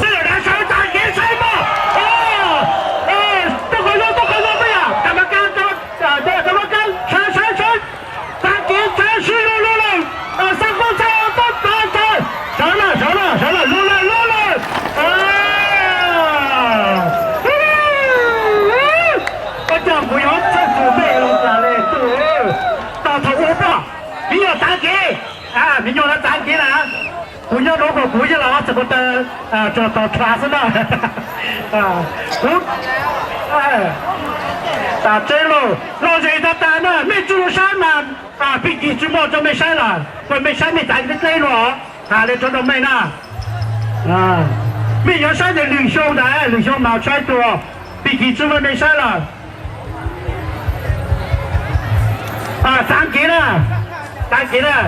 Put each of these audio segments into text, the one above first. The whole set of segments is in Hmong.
Tej zaum sawv txav kev saib mog. Tuaj qhov no, tuaj qhov no, peb yog kam ma kab, kam ma kab, sawv, sawv, sawv. Txav kev, txav sib luag, luag lawm. Xav qub xav tuaj txav, sawv, sawv lawm, sawv lawm, sawv lawm, luag lawm, luag lawm. Koj coj kuv yuav txhawj tus pej los tas li tus. Tos thaum ub pom, miv nyuam txav kev, miv nyuam no txav kev na. Kuv nyob dua kom kuv yog los txog ko taw, tsuas tos thua xwb na. Kuv tas tsev los, los zes tag tag na, mej tsi lug saib mas, pig kis tsi muaj rua mej saib lawm, kuas mej saib mej txav dleb dleb no, has le rua rua mej na. Mej yuav saib ntawm lwm xyoo ntag, lwm xyoo mas saib dua, pig kis tsi muaj mej saib lawm. Txav kev na, txav kev na.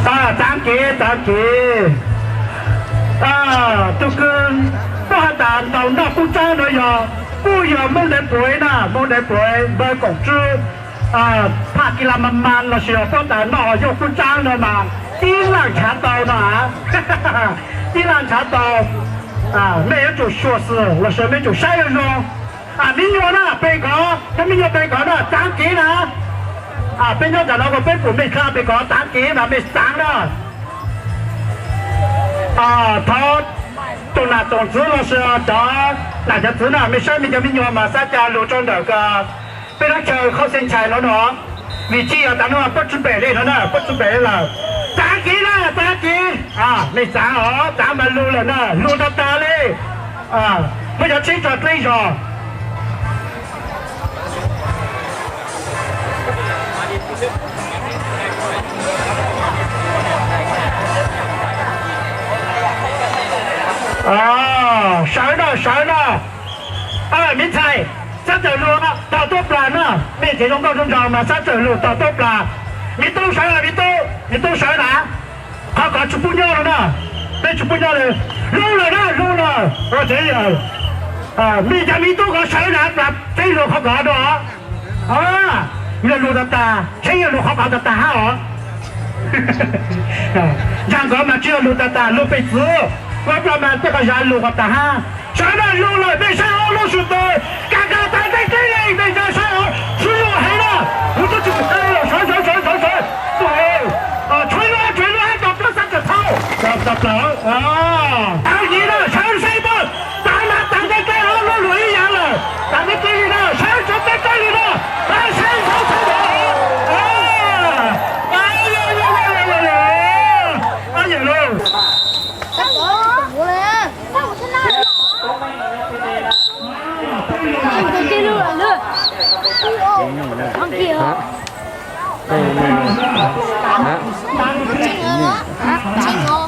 Txav kev, txav kev. Tus kws tuaj has tas ntaus noj kub tsaab nuav yog, kuj yog Moob Dev Puav na, Moob Dev Puav npawg Koom Tswb, phaj kis las mas mas lossis yog tuaj tas noj yog kub tsaab no mas tib laaj nrhav tau no a. Tib laaj nrhav tau. Mej yuav tsum xyuam xim lossis mej tsum saib zoo zoo. Miv nyuas na peg kov, cov miv nyuas peg kov na, txav kev na. Peb nyob ntawm no kuas peb pum mej dlha peg kov txav kev mas mej xaav na. Thov tus nam tsoom txwv lossis cov nam cov txwv na, mej saib mej cov miv nyuas mas xaav ca lug rau ntawm peb lub chaw Khauj Xeeb Ntshai no no, vim tsi yog tas no puab tsi pem li no na, puab tsi pem li lawm. Txav kev na, txav kev. Mej xaav os, txav mas lug lawm na, lug tag tag li. Muab cov tsheb tso dleb zog. Sawv na, sawv na. Miv ntxhais, xaav txawm lug tog tuaj plas na, mej tsev zoo nkauj zoo nraug mas xaav txawm lug tog tuaj plas. Miv tub sawv na, miv tub, miv tub sawv na. Qhov kov tsi pub nyob lawm na, peb tsi pub nyob li. Lug lawm na, lug lawm. Mej cov miv tub kov sawv na, plas tsheb lug qhov kov no. Yog lug tag tag, tsheb yog lug qhov kov tag tag hab os. Zag nkawd mas tsi yog lug tag tag, lug pes txwv, kov plas mas tej qhov zag lug qhov tag hab. Sawv na, lug lawm, mej saib hauv lub sw tes, kag kag tas dleb dleb li, mej saib hauv, tsi lug heev na, kuv tub tsi pum tau li lawm, sawv sawv sawv sawv sawv. Tshuav lub, tshuav lub hab, tau plaub xab caum thaub, tau plaub. Tau yim na, sawv saib pab, tas mas tas dleb dleb hab, lub lug ib yam lawm, tas dleb dleb li na, sawv sawv dleb dleb li na, sawv sawv sawv.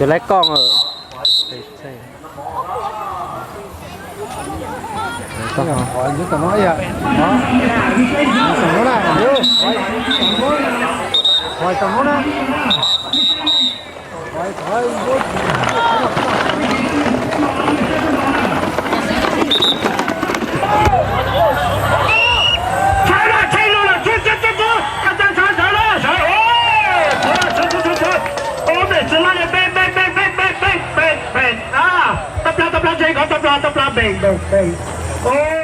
Tus laiv kooj. Tau plag, tau plag, tsev kov tau plag, tau plag, npeeg, npeeg, npeeg.